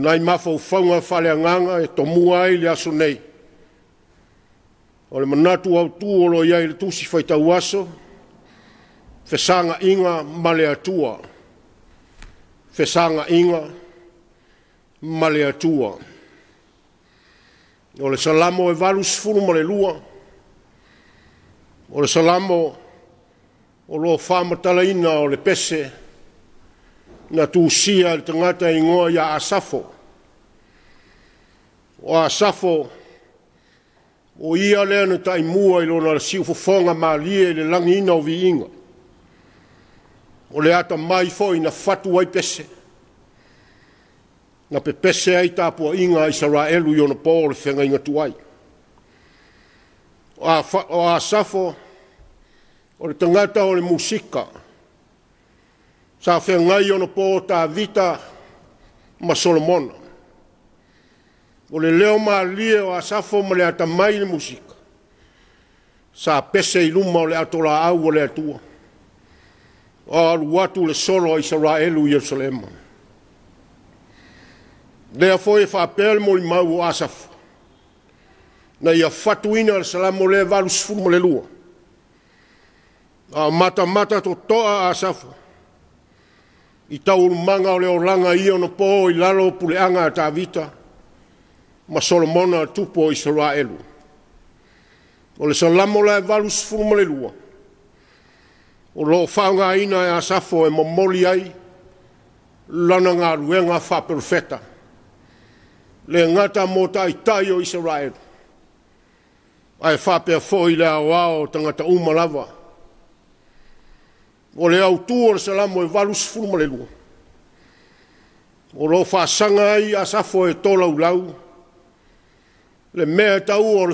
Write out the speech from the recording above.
nai mafaufauga faaleagaga e tomua ai le aso nei. O le manatu autu o lo o i ai i le Tusi Faitau Aso, Fesagaiga ma le Atua. Fesagaiga ma le Atua. O le Salamo e 82, o le Salamo o lo o faamatalaina o le pese na tusia e le tagata e igoa ia Asafo. O Asafo, o ia lea na taimua i lona siufofoga malie i le lagiina o viiga. O le atamai foi na fatu ai pese, na pepese ai tapuaiga a Isaraelu i ona po o le feagaiga tuai. O Asafo o le tagata o le musika, sa feagai i ona po o Tavita ma Solomona. O le leo malie o Asafo ma le atamai i le musika, sa pese i luma o le atolaau a le Atua, o alu atu le solo a Isaraelu i Yerusalema. O lea foi e faapea le molimau o Asafo, na ia fatuina le Salamo lea 82, a o matamata totoa Asafo i taualumaga o le olaga i ia ona po i lalo o puleaga a Tavita ma Solomona, tupu o Isaraelu. O le Salamo la e 82, o lo o faaaogaina e Asafo e momoli ai lana galuega faaperofeta, e le gata mo Taitai o Isaraelu, ae faapea foi le aoao o tagata uma lava. O le autu o le Salamo e 82, o lo o faasaga ai Asafo e tolaulau le mea e taua o le